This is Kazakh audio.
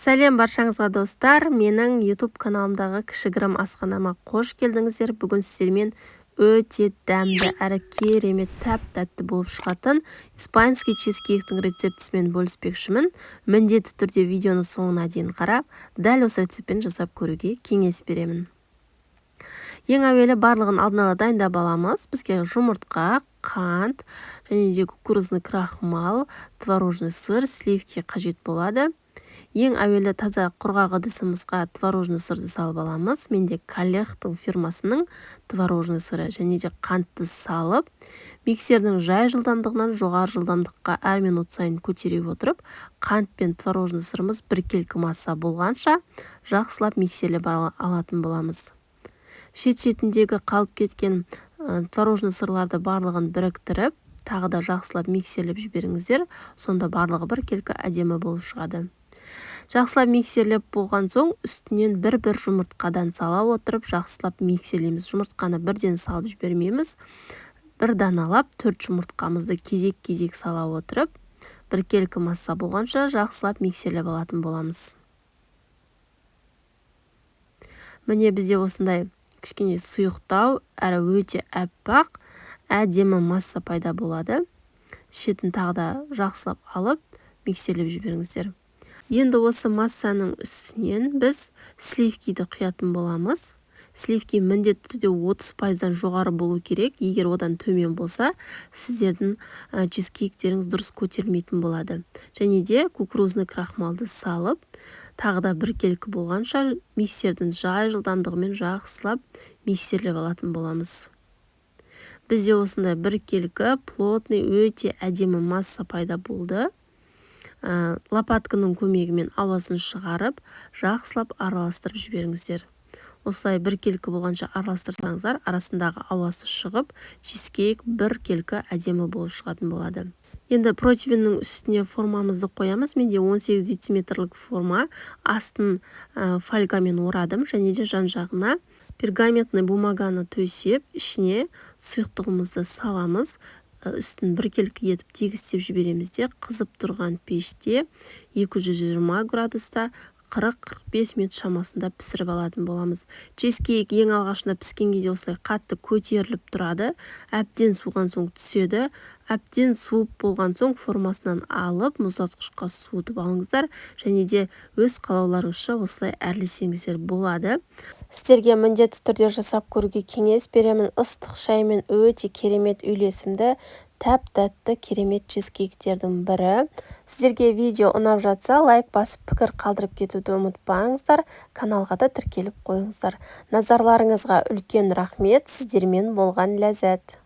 Сәлем баршаңызға, достар! Менің YouTube каналымдағы кішігірім асханама қош келдіңіздер. Бүгін сіздермен өте дәмді әрі керемет тәп-тәтті болып шығатын испанский чизкейктің рецептісімен бөліспекшімін. Міндетті түрде видеоны соңына дейін қарап, дәл осы рецептпен жасап көруге кеңес беремін. Ең әуелі барлығын алдын ала дайындап аламыз. Бізге жұмыртқа, қант және де кукурузный крахмал, творожный сыр, сливки қажет болады. Ең әуелі таза құрғақ ыдысымызға творожный сырды салып аламыз. Менде Коллехтың фирмасының творожный сыры. Және де қантты салып, миксердің жай жылдамдығынан жоғары жылдамдыққа әр минут сайын көтере отырып, қант пен творожный сырымыз біркелкі масса болғанша жақсылап миксерлеп алатын боламыз. Шет-шетіндегі қалып кеткен творожный сырларды барлығын біріктіріп, тағы да жақсылап миксерлеп жіберіңіздер. Сонда барлығы біркелкі әдемі болып шығады. Жақсылап миксерлеп болған соң, үстінен бір-бір жұмыртқадан сала отырып, жақсылап миксерлейміз. Жұмыртқаны бірден салып жібермейміз. Бір даналап төрт жұмыртқамызды кезек-кезек сала отырып, біркелкі масса болғанша жақсылап миксерлеп алатын боламыз. Міне, бізде осындай кішкене сұйықтау әрі өте аппақ әдемі масса пайда болады. Шетін тағы да жақсылап алып, миксерлеп жіберіңіздер. Енді осы массаның үстінен біз сливкиді құятын боламыз. Сливки міндетті түрде 30%-дан жоғары болу керек. Егер одан төмен болса, сіздердің чизкейктеріңіз дұрыс көтерілмейтін болады. Және де кукурузный крахмалды салып, тағы да біркелкі болғанша миксердің жай жылдамдығымен жақсылап миксерлеп алатын боламыз. Бізде осындай біркелкі, плотный, өте әдемі масса пайда болды. Лопатканың көмегімен ауасын шығарып, жақсылап араластырып жіберіңіздер. Осылай біркелкі болғанша араластырсаңыздар, арасындағы ауасы шығып, чизкейк біркелкі әдемі болып шығатын болады. Енді противеннің үстіне формамызды қоямыз. Менде 18 дециметрлік форма, астын фольгамен орадым және де жан жағына пергаментный бумаганы төсеп, ішіне сұйықтығымызды саламыз. Үстін біркелкі етіп тегістеп жібереміз де, қызып тұрған пеште 220 градуста 40-45 минут шамасында пісіріп алатын боламыз. Чизкейк ең алғашында піскен кезде осылай қатты көтеріліп тұрады, әбден суыған соң түседі. Әбден суып болған соң формасынан алып, мұздатқышқа суытып алыңыздар және де өз қалауларыңызша осылай әрлесеңіздер болады. Сіздерге міндетті түрде жасап көруге кеңес беремін. Ыстық шаймен өте керемет үйлесімді, тәп-тәтті керемет чизкейктердің бірі. Сіздерге видео ұнап жатса, лайк басып, пікір қалдырып кетуді ұмытпаңыздар. Каналға да тіркеліп қойыңыздар. Назарларыңызға үлкен рахмет. Сіздермен болған Ләззат.